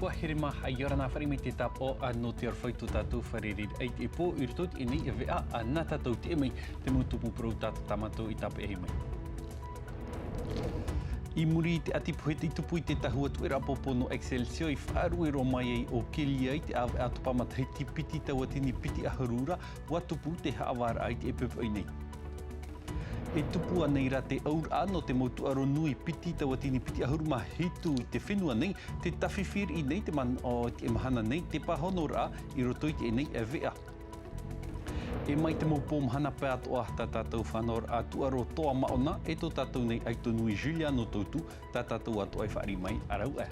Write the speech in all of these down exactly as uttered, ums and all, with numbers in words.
Here mā, ʻia ora na, fāriʻi mai te tāpaʻo nō te aroha i tō tātou fare reira i teie pō, i roto i teie nei veʻa nā tātou. Teie mai te mau tumu parau tā tā mātou i tāpeʻahia mai. I muri i te ʻati pohe tei tupu i te tahua tuʻeraʻa pōpō nō Excelsior, i faʻaruʻe roa mai ai ʻo Kelia i te ʻāvaʻe ʻātopa matahiti piti tauatini piti ʻahuru ra, ʻua tupu te haʻavāraʻa i teie poʻipoʻi nei. E tupu ānei rā te auraʻa nō te mau tūʻaro nui piti tauatini piti ʻahuru mā hitu i te fenua nei, tē tāfifi riʻi nei te manaʻo i teie mahana nei, te pāhonoraʻa i roto i teie nei veʻa. E mai te mau pō mahana pae atoʻa tā tātou faʻanahoraʻa tūʻaro toa māʻona e tō tātou nei ʻaito nui Juliano Tautu, tā tātou atoʻa e fāriʻi mai, ʻa rāua.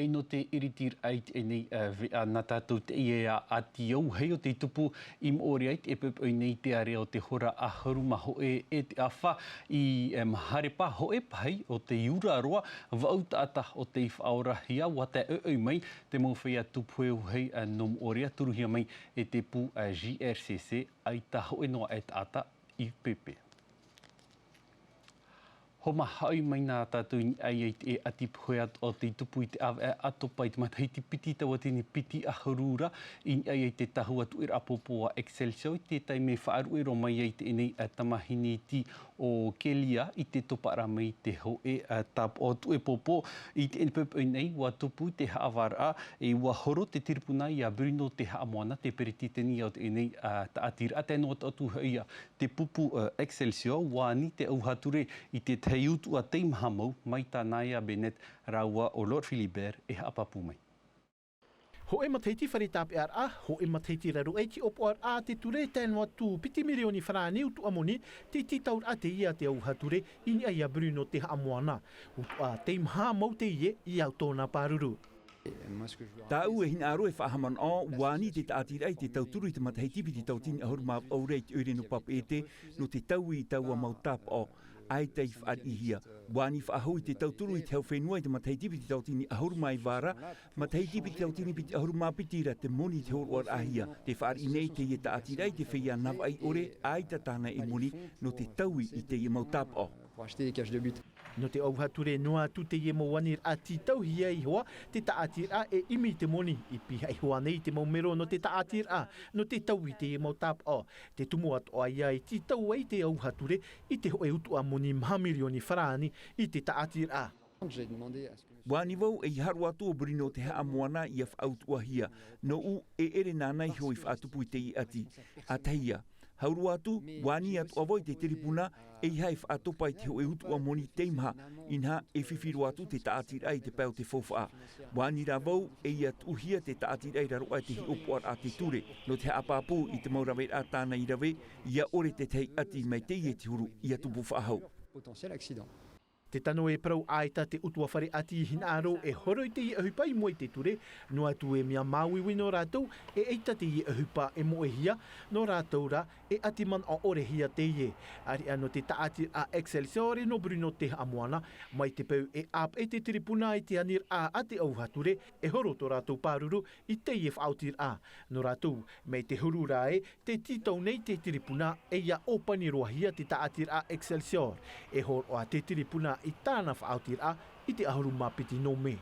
E nō te iritiraʻa i teie nei, ā, veʻa nā tātou teie ā, ʻati au, hei ʻo tei tupu i moʻorea i teie poʻipoʻi nei te ārea o te hora ʻahuru mā hōʻē e te ʻāfa i, ā, Maharepa, hōʻē pahī o te ura roa, vaʻu taʻata o tei faʻaorahia, ʻua tae ʻoiʻoi mai te mau feiā tupu hei, ā, nō moʻorea, turuhia mai e te pū, ā, J R C C, ʻaita hōʻē noa e taʻata i pēpē. Hōmā, haʻaui mai na tātou i niʻa i te ʻati pohe atoʻa tei tupu i te ʻāvaʻe ʻātopa i te matahiti piti tauatini piti ʻahuru ra, i niʻa i te tahua tuʻeraʻa pōpō a Excelsior, i te taime faʻaruʻe roa mai ai teie nei, ā, tamahine iti ʻo Kelia i te topa ra mai te hōʻē, ā, tāpaʻo tuʻe pōpō. I teie poʻipoʻi nei, ʻua tupu te haʻavāraʻa, e ʻua horo te tiripuna ia Bruno Te Haʻamoana, te peretiteni o teie nei, ā, tāʻatiraʻa, tae noa atu hoʻi ia te pupu, ā, Excelsior, ʻua ani te ʻauha ture i te tahi utuʻa teimaha mau mai tā Naya Bennett rāua ʻo Lord Philibert e haʻapāpū mai. Hōʻē matahiti fare tāpeʻaraʻa, hōʻē matahiti raro aʻe i te ʻōpuaraʻa a te ture, tae noa atu piti mirioni farāne utuʻa moni, te tītauraʻa teie a te ʻauha ture i niʻa ia Bruno Te Haʻamoana. Utuʻa teimaha mau teie i au tōna pāruru. Tāʻu e hinaʻaro e faʻahaʻamanaʻo, ʻua ani te tāʻatiraʻa i te tauturu i te matahiti piti tauatini ʻahuru mā vaʻu ra i te ʻoire nō Papeʻete, nō te taui i taua mau tāpaʻo. ʻAita i fāriʻihia. ʻUa ani faʻahou i te tauturu i te hau fenua i te matahiti piti tauatini ʻahuru mā iva ra, matahiti piti tauatini piti ʻahuru mā piti ra te moni i te hōroʻaraʻahia. Tē fāriʻi nei teie tāʻatiraʻa i te feiā navaʻi ʻore, ʻaita tāna e moni, nō te taui i teie mau tāpaʻo. Nō te ʻauha ture noa atu teie mau aniraʻa tītauhia iho ā te tāʻatiraʻa e ʻimi i te moni, i pihaʻi iho ānei te mau mero nō te tāʻatiraʻa, nō te taui i teie mau tāpaʻo. Te tumu atoʻa ia e tītau ai te ʻauha ture i te hōʻē utuʻa moni maha mirioni farāne i te tāʻatiraʻa. ʻUa ani vau ʻeiaha roa atu ʻo Bruno Te Haʻamoana ia faʻautuʻahia, nōʻu e ʻere nāna iho i faʻatupu i teie ʻati. ʻA tahi ā, hau roa atu, ʻua ani atoʻa vau i te tiripuna, ʻeiaha e faʻatopa i te hōʻē utuʻa moni teimaha, inaha e fifi roa atu te tāʻatiraʻa i te pae o te faufaʻa. ʻUa ani rā vau, ʻeiaha tuʻuhia te tāʻatiraʻa i raro aʻe i te hiʻopoʻaraʻa a te ture, nō te haʻapāpū i te mau raveraʻa tāna i rave, ʻia ʻore te tahi ʻati mai teie te huru ʻia tupu faʻahou. Te tano e parau ʻaita te ʻutuāfare ʻati hinaʻaro e horo i teie ʻohipa i mua i te ture, noa atu e mea māuiui nō rātou, e ʻaita teie ʻohipa e moʻehia, nō rātou rā, e ʻati manaʻo ʻorehia teie. ʻAreʻa nō te tāʻatiraʻa Excelsior nō Bruno Te Haʻamoana, mai te peu e ʻāpeʻe te tiripuna i te aniraʻa a te ʻauha ture, e horo tō rātou pāruru i teie faʻaotiraʻa. Nō rātou, mai te huru rā ē, tē tītau nei te tiripuna, ʻeiaha ʻōpani roahia te tāʻatiraʻa Excelsior. E hōroʻa te tiripuna i tāna faʻaotiraʻa i te ʻahuru mā piti nō Mē.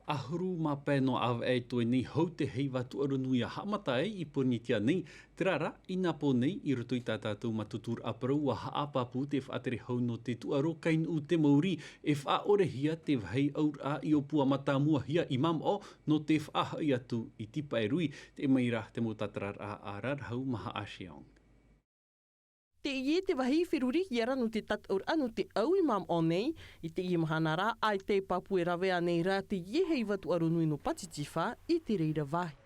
ʻAhuru mā pae noa ʻāvaʻe atoʻa nei hou te heiva tūʻaro nui a haʻamata ai i Pōrīnetia nei, terā rā, i nā pō nei, i roto i tā tātou mātuturaʻa parau, ʻua haʻapāpū te faʻatere hau nō te tūʻaro kai nuʻu te mauri, e faʻaʻorehia te vāhi auraʻa i ʻōpua mātāmuahia i Māmaʻo, nō te faʻahoʻi atu i Tipaerui. Teie mai rā te mau tātararaʻa a Rarahau Mahaʻa Sheong. Teie te vāhi feruri ia rā nō te tataʻuraʻa nō te ʻau i Māmaʻo nei, i teie mahana rā, ʻaita e pāpū e rave ānei rā teie heiva tūʻaro nui nō Pātitifā i te reira vāhi.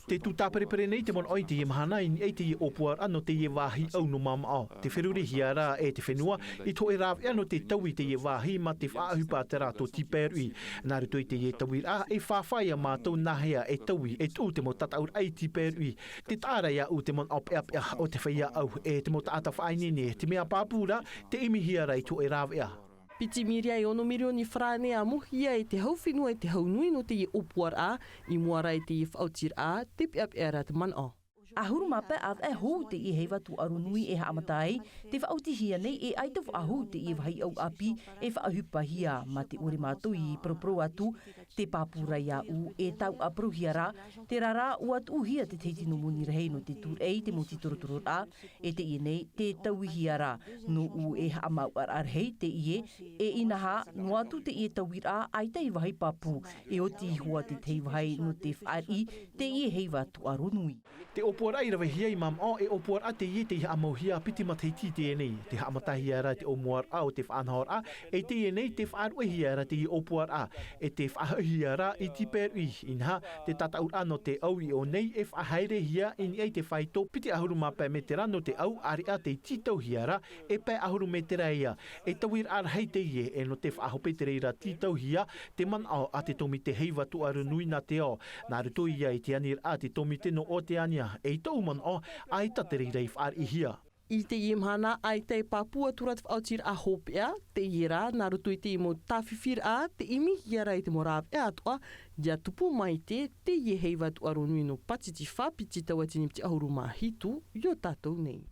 Te tū tāperepere nei te manaʻo i teie mahana i niʻa i teie ʻōpuaraʻa nō teie vāhi ʻau nō Māmaʻo. Tē ferurihia rā e te fenua i te hōʻē rāveʻa nō te taui i teie vāhi mā te faʻaʻohipa a terā tō Tipaerui. Nā roto i teie tauiraʻa, e fāfā ia mātou nāhea e taui e tuʻu te mau tataʻuraʻa i Tipaerui. Tē taʻa ra iāʻu te manaʻo peʻapeʻa o te feiā ʻau, e te mau taʻata faʻaineine, te mea pāpū rā, tē ʻimihia ra i te hōʻē rāveʻa. Piti mīria e ono mirioni farāne ʻāmuihia e te hau fenua e te hau nui nō teie ʻōpuaraʻa, i mua rā i teie faʻaotiraʻa, tē peʻapeʻa ra te manaʻo. ʻAhuru mā pae ʻāvaʻe hou teie heiva tūʻaro nui e haʻamata ai, tē faʻaotihia nei e ʻaita faʻahou teie vāhi ʻau ʻāpī e faʻaʻohipahia. Mā te ʻore mātou i poroporo atu, te pāpū ra iāʻu e tauʻaparuhia rā, terā rā, ʻua tuʻuhia te tahi tino moni rahi nō te tūraʻi i te mau tītorotororaʻa, e teie nei, tē tauihia rā, nōʻu e haʻamāuʻaraʻa rahi teie, e inaha, noa atu teie tauiraʻa, ʻaita i vāhi pāpū, e oti iho ā te tahi vāhi nō te fāriʻi, teie heiva tūʻaro nui. Te ʻōpuaraʻa i ravehia i Māmaʻo, e ʻōpuaraʻa teie tei haʻamauhia piti matahiti i teie nei. Tē haʻamatahia ra te ʻōmuaraʻa o te faʻanahoraʻa, e teie nei tē faʻaruʻehia ra teie ʻōpuaraʻa, e tē faʻahoʻihia ra i Tiperuʻi, inaha, te tātaʻuraʻa nō te ʻau i ʻō nei e faʻahaerehia i niʻa i te faito piti ʻahuru mā pae mētera nō te ʻau, ʻāreʻa tei tītauhia ra e pae ʻahuru mētera ia, e tauiraʻa rahi teie, e nō te faʻahope te reira tītauhia te manaʻo a te tōmite heiva tūʻaro nui nā te ao, nā roto ia i te aniraʻa a te tōmite nō Oteania, e i tōʻu manaʻo, ʻaita te reira i fāriʻihia. I teie mahana, ʻaita e pāpū atu ra te faʻaotiraʻa hopeʻa, teie rā, nā roto i te mau tāfifiraʻa, tē ʻimihia ra i te mau rāveʻa atoʻa, ʻia tupu maite teie heiva tūʻaro nui nō Pātitifā piti tauatini piti ʻahuru mā hitu, i ō tātou nei.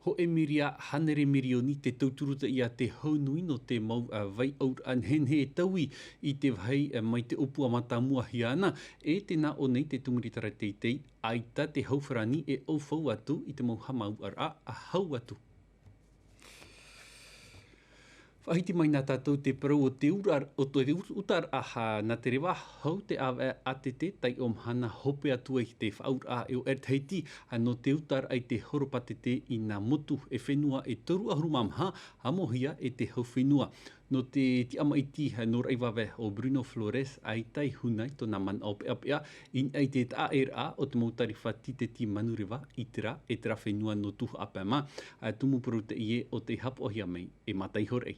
Hōʻē miria hānere mirioni te tauturutaʻi a te hau nui nō te mau, ā, vai ʻauraʻa nehenehe e taui i te vāhi, ā, mai te ʻōpua mātāmuahia ana, e tē nā ʻō nei te tumu ritara teitei, ʻaita te hau farāni e ʻaufau atu i te mau haʻamāuʻaraʻa, ā, hau atu. Faʻahiti mai nā tātou te parau o te ura-, o te ut-, utaraʻa, ā, nā te reva, hau te ʻāvaʻe ʻātete, taiʻo mahana hope atu ai te faʻaauraʻa e o Air Tahiti, ā, nō te utaraʻa i te horopātete i nā motu e fenua e toru ʻahuru mā maha, ʻamuhia e te hau fenua. Nō te tiʻa maʻiti, ā, nō Raʻivāvea o Bruno Flores, ʻaita i huna i tōna manaʻo peʻapeʻa, i niʻa i te taʻaʻēraʻa o te mau tarifa tīteti manureva i terā, e terā fenua nō Tuhaʻa Pae mā, ā, tumu parau teie o tei haʻapaʻohia mai e Mata Ihoraʻi.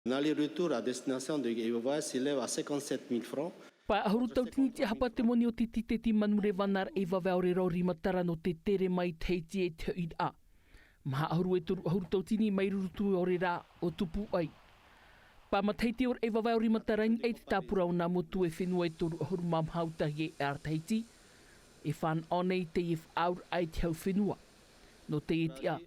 L'aller-retour à destination de Raʻivāvea s'élève à cinquante-sept mille francs. Pae ʻahuru tauatini tiʻahapa te moni o te tīteti manureva nā Raʻivāvea o riro rimatara nō te tere mai Tahiti e te hoʻiraʻa. Maha ʻahuru e toru ʻahuru tauatini mai Rurutu o rērā o tupu ai. Pae matahiti o Raʻivāvea o rimatara i niʻa i te tāpura o nā motu e fenua e toru ʻahuru mā maha ʻutahi e Air Tahiti, e fānaʻo nei teie faʻaauraʻa i te hau fenua. Nō teie tiʻa,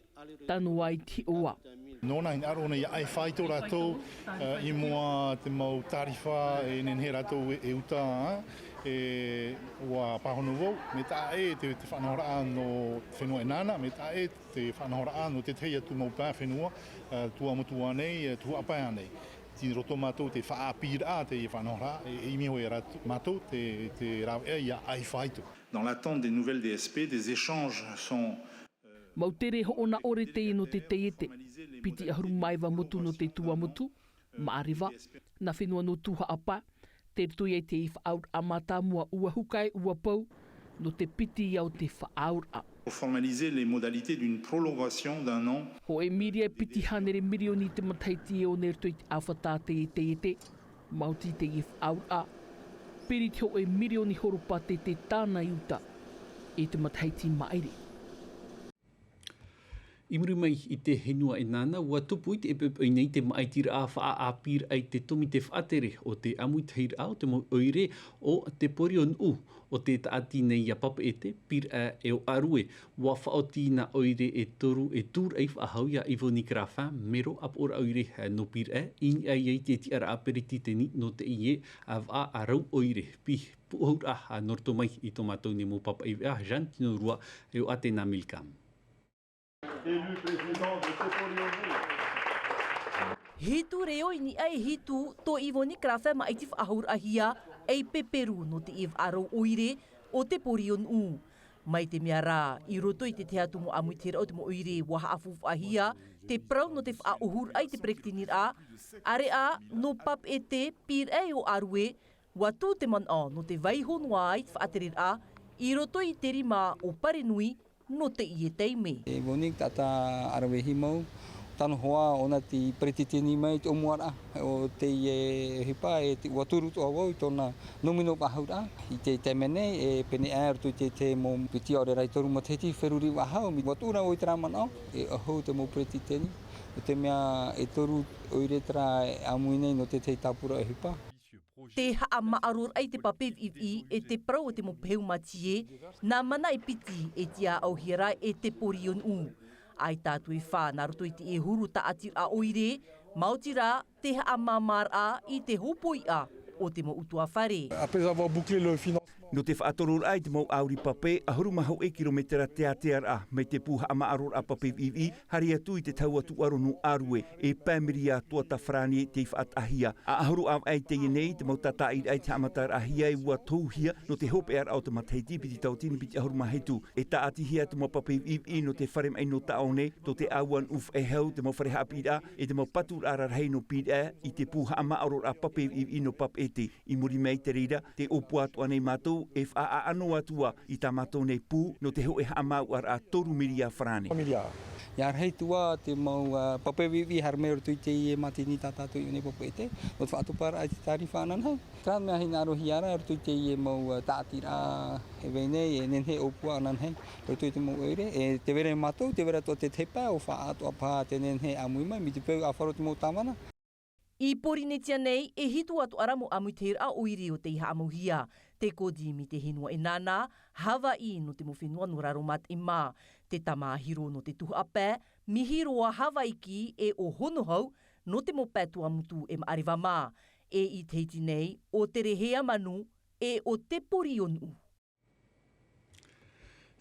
tano ai te hiʻoraʻa. Nōna, hinaʻaro nei ʻia ʻaifā atu rātou, ā, i mua te mau tarifa e nehenehe rātou e, e uta, ā, e, ʻua pāhono vau, mai te taʻa ʻē te, te faʻanahoraʻa nō te fenua ʻEnana, mai te taʻa ʻē te faʻanahoraʻa nō te tahi atu mau pae fenua, ā, Tuamotu ānei, ā, Tuhaʻa Pae ānei. Tei roto mātou te faʻaʻāpīraʻa teie faʻanahoraʻa, e, e ʻimi hoʻi rātou, mātou te, te rāveʻa ʻia ʻaifā atu. Dans l'attente des nouvelles D S P, des échanges sont Mau tere hoʻona ʻore teie nō te taiete. Piti ʻahuru mā iva motu nō te Tuamotu, Maʻareva, nā fenua nō Tuhaʻa Pae, tei roto ia i te faʻaauraʻa mātāmua ʻua huka e ʻua pau, nō te piti ia o te faʻaauraʻa. Pour formaliser les modalités d'une prolongation d'un an. Hōʻē miria e piti hānere mirioni te matahiti e ono i roto i te ʻāfata a teie taiete. Maoti teie faʻaauraʻa. Piri te hōʻē mirioni horopātete tāna i uta i te matahiti māʻiri. I muri mai i te fenua ʻEnana, ʻua tupu i te ʻepeʻepe nei te māʻitiraʻa faʻaʻāpīraʻa i te tōmite faʻatere o te ʻāmuitahiraʻa o te mau ʻoire o te pori o Nuʻu, ʻo tē tāʻati nei ia Papeʻete, Pīraʻe e ʻo ʻĀrue. ʻUa faʻaoti nā ʻoire e toru e tūraʻi faʻahou ia Yvonne Craffin, mero ʻāpoʻoraʻa ʻoire nō Pīraʻe, i niʻa i te tiʻaraʻa peretiteni nō teie vaʻa rau ʻoire. Pīhaʻi pūʻohuraʻa nō roto mai i tō mātou nei mau pāpaʻi veʻa, Jeanne Tinorua e ʻo Athéna Milcam. Hitu reo i niʻa e hitu tō Yvonne Craffin māʻiti faʻahouraʻahia ei peperu nō teie vaʻa rau ʻoire o te pori o Nuʻu. Mai te mea rā, i roto i te tahi atu mau ʻāmuitahiraʻa o te mau ʻoire ʻua haʻafaufaʻahia te parau nō te faʻaʻohuraʻa i te peretiteniraʻa, ʻāreʻa nō Papeʻete, Pīraʻe e ʻo ʻĀrue, ʻua tū te manaʻo nō te vaiiho noa i te faʻatereraʻa i roto i te rima o Parenui nō teie taime. E Yvonne, taʻata ʻaravihi mau, tano hoʻi ʻōna te peretiteni mai te ʻōmuaraʻa o teie ʻohipa, e te, ʻua turu atoʻa vau i tōna nōmino faʻahouraʻa. I te taime nei, e pēneiaʻe roto i te, te mau piti ʻaore rā i toru matahiti feruri faʻahou, ʻua tuʻu rā vau i terā manaʻo, e ʻohu te mau peretiteni, nō te mea e toru ʻoire terā e ʻāmui nei nō te tahi tāpura ʻohipa. Te haʻamāʻaroraʻa i te pape viʻiviʻi e te parau o te mau peu mātie, nā mana e piti e tiʻaʻauhia ra e te pori o nuʻu. ʻAita atu e fā nā roto i te huru tāʻatiraʻa ʻoire, maoti rā te haʻamāmāraʻa i te hōpoiʻa o te mau ʻutuāfare. Après avoir bouclé le financement. Nō te faʻatororaʻa i te mau ʻāuri pape, ʻahuru mā hōʻē kirometera teatearaʻa mai te pū haʻamāʻaroraʻa pape viʻiviʻi, haere atu i te taua tūʻaro nō ʻĀrue, e pae miria atoʻa tā farāni tei faʻataʻahia. ʻAʻahuru ʻāvaʻe i teie nei te mau tātaʻiraʻa i te haʻamataraʻahia e ua tohuhia nō te hopeʻaraʻa o te matahiti piti tauatini piti ʻahuru mā hitu. E tāʻatihia te mau pape viʻiviʻi nō te fare maʻi nō Taʻaone, tō te ʻāua nuʻu faʻehau, te mau fare haʻapiʻiraʻa, e te mau paturaʻa rarahi nō Pīraʻe i te pū haʻamāʻaroraʻa pape viʻiviʻi nō Papeʻete. I muri mai i te reira, tē ʻōpua atoʻa nei mātou e faʻaʻano atu ā i tā mātou nei pū nō te hōʻē haʻamāuʻaraʻa toru miria farāni. Miria. ʻIa rahi atu ā te mau, ā, pape viʻiviʻi haere mai i roto i teie mātini tā tātou i ʻō nei Papeʻete, nō te faʻatoparaʻa i te tārifa ananahi. Terā mea hinaʻarohia ra i roto i teie mau, ā, tāʻatiraʻa e vai nei, e nehenehe e ʻōpua ananahi i roto i te mau ʻoire, e tē vai ra mātou, tē vai ra atoʻa te tahi pae ʻo faʻaʻā atoʻa paha te nehenehe e ʻāmui mai, mai te peu ʻāfaro te mau tāvana. I Pōrīnetia nei, e hitu atoʻa ra mau ʻāmuitahiraʻa ʻoire o tei haʻamauhia. Te Kōdimi, te Henua ʻEnana, Havaiʻi nō te mau fenua nō Raromataʻi mā, te Tamāhiro nō te Tuhaʻa Pae, Mihiroa Havaiʻi e ʻo Honohau nō te mau pae Tuamotu e Maʻareva mā, e i Tahiti nei, ʻo Tereheamanu e ʻo Te Pori o Nuʻu.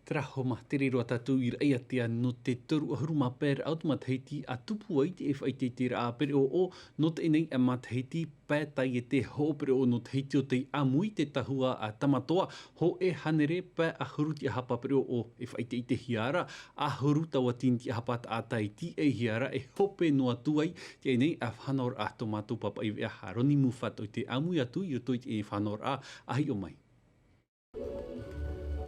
Terā homa, tei reira ā tātou i Raʻiātea nō te toru ʻahuru mā pae raʻa o te matahiti ʻa tupu ai te faʻaʻiteʻiteraʻa pereʻoʻo nō teie nei matahiti, pae taiete hoʻo pereʻoʻo nō Tahiti o tei ʻāmui te tahua a Tamatoa, hōʻē hānere pae ʻahuru tiʻahapa pereʻoʻo e faʻaʻiteʻitehia ra, ʻahuru tauatini tiʻahapa taʻata i tīaʻihia ra e hope noa atu ai teie nei ʻa fānauraʻa tō mātou pāpaʻi veʻa Roni Mufa tei ʻāmui atu i roto i teie fānauraʻa a hiʻo mai.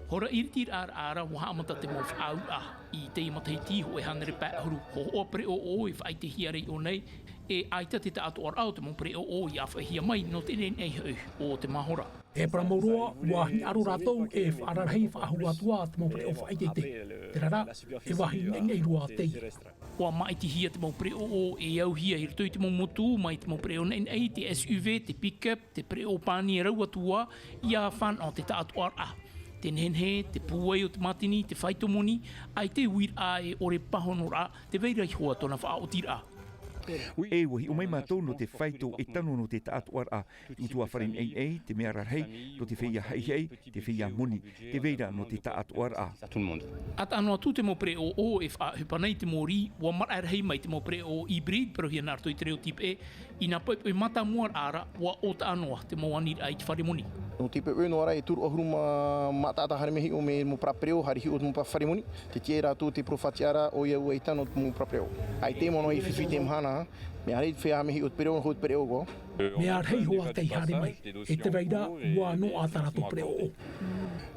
Hora ʻiritiraʻa ra ua haʻamata te mau faʻaauraʻa i teie matahiti hōʻē hānere pae ʻahuru hoʻoʻa pereʻoʻo e faʻaʻitehia ra i ʻō nei, e ʻaita te taʻatoʻaraʻa o te mau pereʻoʻo i ʻāfaʻihia mai nō te nehenehe hoʻi o te mahora. E parau mau roa, ua hinaʻaro rātou e faʻararahi faʻahou atu ā te mau pereʻoʻo faʻaʻiteʻite. Terā rā, e vāhi naʻinaʻi roa teie. Ua māʻitihia te mau pereʻoʻo e auhia i roto i te mau motu, mai te mau pereʻoʻo naʻinaʻi, te S U V, te pick-up, te pereʻoʻo pani e rau atu ā, ʻia fānaʻo te taʻatoʻaraʻa. Te nehenehe, te pūai o te mātini, te faito moni, ʻaita e uiraʻa e ʻore pāhonoraʻa, tē vai ra iho ā tōna faʻaotiraʻa. E ua hiʻo mai mātou nō te faito e tano nō te taʻatoʻaraʻa, te ʻutuāfare naʻinaʻi, te mea rarahi, nō te feiā haʻihaʻi, te feiā moni, tē vai ra nō te taʻatoʻaraʻa. À tout le monde. ʻA taʻa noa atu te mau pereʻoʻo e faʻaʻohipa nei i te mōrī, ua maraʻa rahi mai te mau pereʻoʻo hybride, parauhia nā roto i te reo tīpeʻe, i nā poʻipoʻi mātāmua ra, ua ʻōtaʻa noa te mau aniraʻa i te fare moni. Nō te peu noa ra e toru ʻahuru mā, mā taʻata haere mai hiʻo mai mau parau pereʻoʻo, haere hiʻo mau parau fare moni, tē tiʻa ia rātou te parau faʻatiʻaraʻa, ʻoia ua ʻita noa te mau parau pereʻoʻo. ʻAita e manaʻo e fifi te mahana, mea rahi te feiā haere mai hiʻo te pereʻoʻo, hou te pereʻoʻo. Mea rahi hoʻi tei haere mai, e tē vai ra, ua noaʻa tā rātou pereʻoʻo.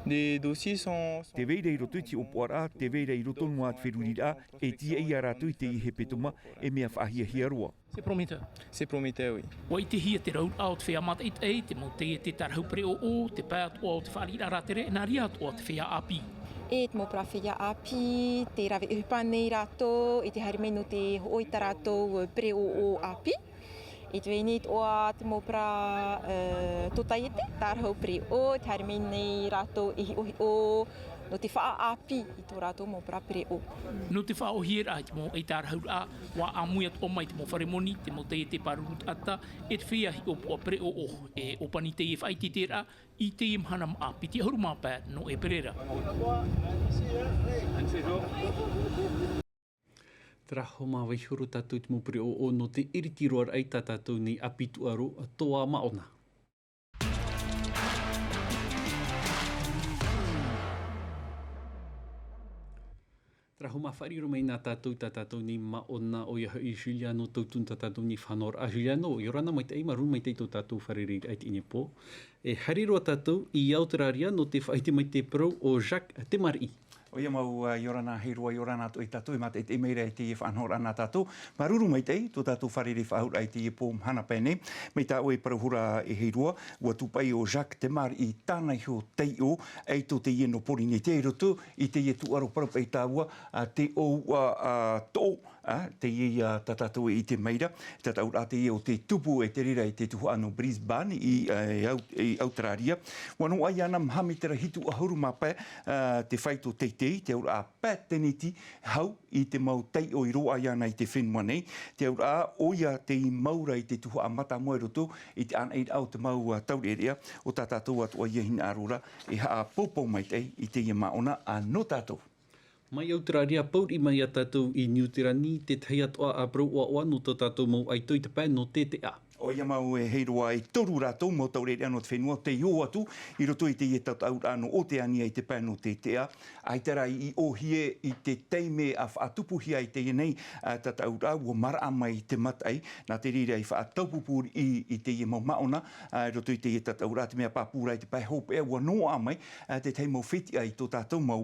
Les dossiers sont... Tē vai ra i roto i te ʻōpuaraʻa, tē vai ra i roto noa te feruriraʻa, e tīaʻi ia rātou i teie hepetoma, e mea faʻahiahia roa. C'est prometteur. C'est prometteur, oui. Ua ʻitehia te rauraʻa o te feiā mātaʻitaʻi, te mau taiete tārahu pereʻoʻo, te pae atoʻa o te fāriʻiraʻa rātere, nā reira atoʻa te feiā ʻāpī. E te mau parau feiā ʻāpī, tē rave ʻohipa nei rātou, i te haere mai nō te hoʻo i tā rātou pereʻoʻo ʻāpī. I te vai nei atoʻa te mau parau, eh, tōtaiete, tārahu pereʻoʻo, i te haere mai nei rātou e hiʻohiʻo, nō te faʻaʻāpī i tō rātou mau parau pereʻoʻo. Nō te faʻaʻōhieraʻa i te mau ʻaitārahuraʻa, ua ʻāmui atoʻa mai te mau fare moni, te mau taiete pāruru taʻata, e te feiā hiʻopoʻa pereʻoʻo, e ʻōpani teie faʻaʻiteʻiteraʻa, i teie mahana māʻa piti ʻahuru mā pae nō ʻēperēra. Terā homa, vaiiho roa tātou i te mau pereʻoʻo nō te ʻiriti roa raʻa i tā tātou nei ʻāpī tūʻaro, Toa Maʻona. Terā homa, fāriʻi roa mai nā tātou i tā tātou nei Maʻona, ʻoia hoʻi Juliano Tautunu, tā tātou nei faʻanahoraʻa. Juliano, ʻia ora na, maitaʻi, māuruuru maitaʻi tō tātou fārereiraʻa i teie nei pō. E haere roa tātou i Aoterāria nō te faʻaʻite mai i te parau o Jacques Temariʻi. ʻOia mau, ā, ʻia ora na, haere roa, ʻia ora na atoʻa ia tātou e mātaʻitaʻi mai ra i teie faʻanahoraʻa nā tātou. Māuruuru maitaʻi tō tātou fārerei faʻahou raʻa i teie pō mahana pae nei. Mai tā ʻoe parau hora, e haere roa, ua tūpaʻi ʻo Jacques Temariʻi i tāna iho taiʻo, ʻaita ʻo teie nō Pōrīnetia, i roto i teie tūʻaro parau paʻi tāua, ā, te ʻōuʻa, ā, toʻo, Teie ia tā tātou e ʻite mai ra, tataʻuraʻa teie o te tupu e te reira i te tuhaʻa nō Brisbane i Australia. Ua noaʻa iāna maha metera hitu ʻahuru mā pae te faito teitei, te auraʻa pateniti hau i te mau taiʻo i roaʻa iāna i te fenua nei. Te auraʻa ʻoia tei mau ra i te tuhaʻa mātāmua i roto i te ʻanaʻiraʻa o te mau taureʻareʻa o tā tātou atoʻa ia hinaʻaro ra e haʻapōpō maitaʻi i teie māʻona nō tātou. Mai Australia, pōuri mai iā tātou i Niu Tirani, te tahi atoʻa a parau ʻoaʻoa nō tō tātou mau ʻaito i te pae nō te teʻa. ʻOia mau e hei roa e toru rātou mau taureʻareʻa nō te fenua tei ō atu i roto i teie tataʻuraʻa nō Oteania i te pae nō te teʻa. ʻAita rā i ʻōhie i te taime a faʻatupuhia i teie nei tataʻuraʻa, ua maraʻa mai te mataʻi. Nā te reira i faʻataupupū i teie mau māʻona i roto i teie tataʻuraʻa, te mea pāpū ra i te pae hopeʻa ua noaʻa mai te tahi mau fetiʻa i tō tātou mau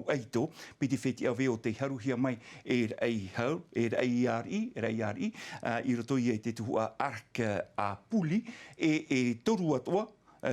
ʻaito. Piti fetiʻa veo tei haruhia mai e raʻi hau, e raʻi ariʻi, raʻi ariʻi i roto ia i te tuhaʻa Arc à Poules, e toru atoʻa,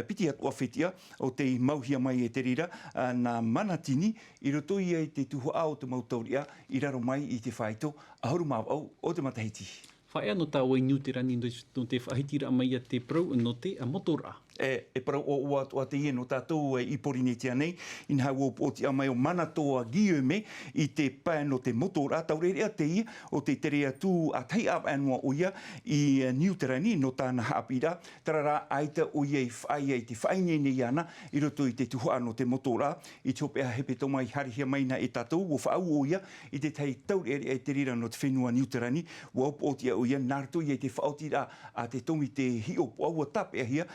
piti atoʻa fetiʻa o tei mauhia mai e te reira nā Manatini i roto ia i te tuhaʻa o te mau taureʻareʻa i raro mai i te faito ʻahuru mā vaʻu o te matahiti. Faʻaea nō tāua i Niu Tirani nō te faʻahitiraʻa mai ia te parau nō te motoraʻa. E parau ʻoaʻoa atoʻa teie nō tātou i Porinetia nei. Inaha ua upoʻotiʻa mai ʻo Manatoa Guillaume i te pae nō te motoraʻa, taureʻareʻa teie o te tere atu a tahi ʻāvaʻe noa ʻoia i Niu Tirani nō tāna haʻapiʻiraʻa. Terā rā, ʻaita ʻoia i faʻaea i te faʻaineine iāna i roto i te tuhaʻa nō te motoraʻa. I te hopeʻa hepetoma i haerehia mai na e tātou, ua faʻaau ʻoia i te tahi taureʻareʻa i te reira nō te fenua Niu Tirani. Ua upoʻotiʻa ʻoia nā roto ia i te faʻaotiraʻa a te tōmite hiʻopoʻa, ua tāpeʻahia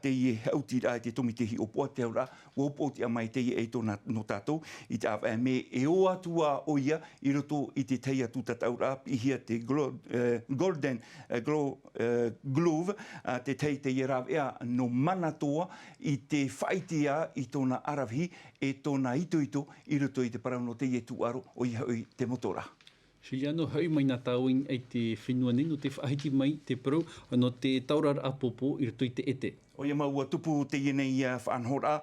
teie haʻutiraʻa i te tōmite hiʻopoʻa. Te auraʻa ua upoʻotiʻa mai teie ʻaito nō tātou i te ʻāvaʻe mē e ō atu ā ʻoia i roto i te tahi atu tataʻuraʻa, piʻihia te Golden Globe, te tahi teie rāveʻa nō Manatoa, i te faʻaʻite i tōna ʻaravihi e tōna itoito i roto i te parau nō teie tūʻaro, ʻoia hoʻi te motoraʻa. Juliano, hoʻi mai na tāua i te fenua nei nō te faʻahiti mai te parau nō te taoraraʻa pōpō i roto i te ʻete. ʻOia mau, ua tupu teie nei faʻanahoraʻa,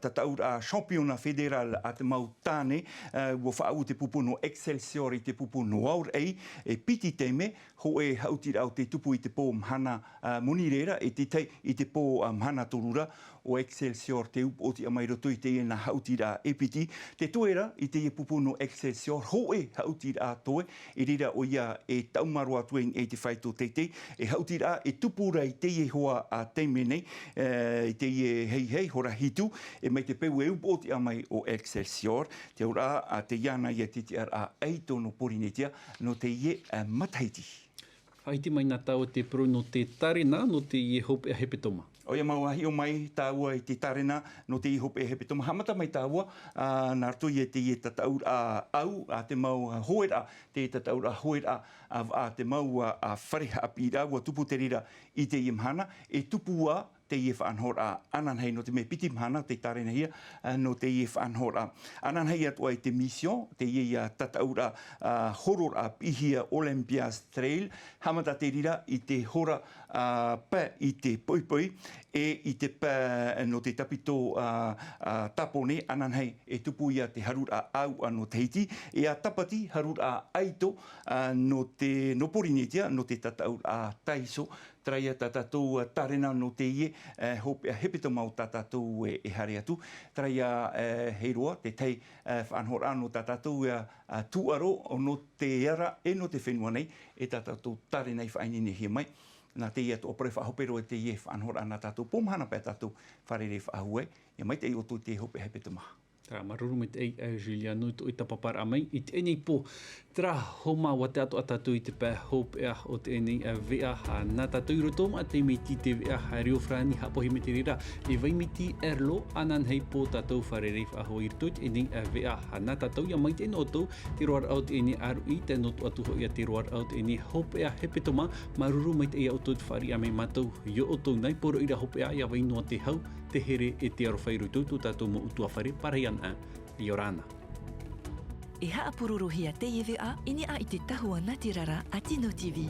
tataʻuraʻa championnat fédéral a te mau tāne. Ua faʻaau te pupu nō Excelsior i te pupu nō Auraʻi, e piti taime. Hōʻē haʻutiraʻa o te tupu i te pō mahana moni reira, e te tahi i te pō mahana toru ra. ʻO Excelsior te upoʻotiʻa mai roto i teie nā haʻutiraʻa e piti. Te toe ra i teie pupu nō Excelsior, hōʻē haʻutiraʻa toe, i reira ʻoia e taumaro atu ai i te faito teitei. E haʻutiraʻa e tupu ra i teie hoa a taime nei, i teie heihei hora hitu, e mai te peu e upoʻotiʻa mai ʻo Excelsior. Te auraʻa teie ana ia te tiʻaraʻa ʻaito nō Porinetia nō teie matahiti. Faʻahiti mai na tāua te parau nō te tārena nō teie hopeʻa hepetoma. ʻOia mau, a hiʻo mai tāua i te tārena nō teie hopeʻa hepetoma. Haʻamata mai tāua nā roto ia teie tataʻuraʻa ʻau a te mau hoeraʻa, te tataʻuraʻa hoeraʻa a te mau fare haʻapiʻiraʻa, ua tupu te reira i teie mahana. E tupu ā teie faʻanahoraʻa ananahi nō te mea piti mahana tei tārenahia nō teie faʻanahoraʻa. Ananahi atoʻa i te mission, teie ia tataʻuraʻa hororaʻa piʻihia Olympia's Trail. Haʻamata te reira i te hora pae i te poʻipoʻi, e i te pae nō te tāpito tāpone. Ananahi e tupu ia te haruraʻa ʻau nō Tahiti, e a tāpati haruraʻa ʻaito nō Porinetia nō te tataʻuraʻa taiso. Terā ia tā tātou tārena nō teie hopeʻa hepetoma o tā tātou e haere atu. Terā ia hei roa te tahi faʻanahoraʻa nō tā tātou tūʻaro nō te ara e nō te fenua nei, e tā tātou tārena i faʻaineinehia mai. Nā teie atoʻa parau e faʻahope roa i teie faʻanahoraʻa nā tātou pō mahana pae tātou fārerei faʻahou ai. ʻIa maitaʻi ʻoutou i te hopeʻa hepetoma. Terā, māuruuru maitaʻi Juliano i tō ʻoe tāpaparaʻa mai i teie nei pō. Terā, hōmā, ua tae atoʻa tātou i te pae hopeʻa o teie nei veʻa nā tātou i roto maʻa te miti te veʻa reo farāni. Haʻapohe mai te reira e Vaimiti Erlo, ananahi pō tātou fārerei faʻahou i roto i teie nei veʻa nā tātou. ʻIa maitaʻi noa ʻoutou te roaraʻa o teie nei ʻāruʻi, tae noa atu hoʻi ia te roaraʻa o teie nei hopeʻa hepetoma. Māuruuru maitaʻi ia ʻoutou i te fāriʻi mai mātou i ō ʻoutou nā poroʻi ra hopeʻa, ʻia vai noa te hau, te here e te aroha i roto i tō tātou mau ʻutuāfare parahiraʻa. ʻIa ora na. E haʻapurorohia teie veʻa i niʻa i te tahua nā te rara a Tino TV.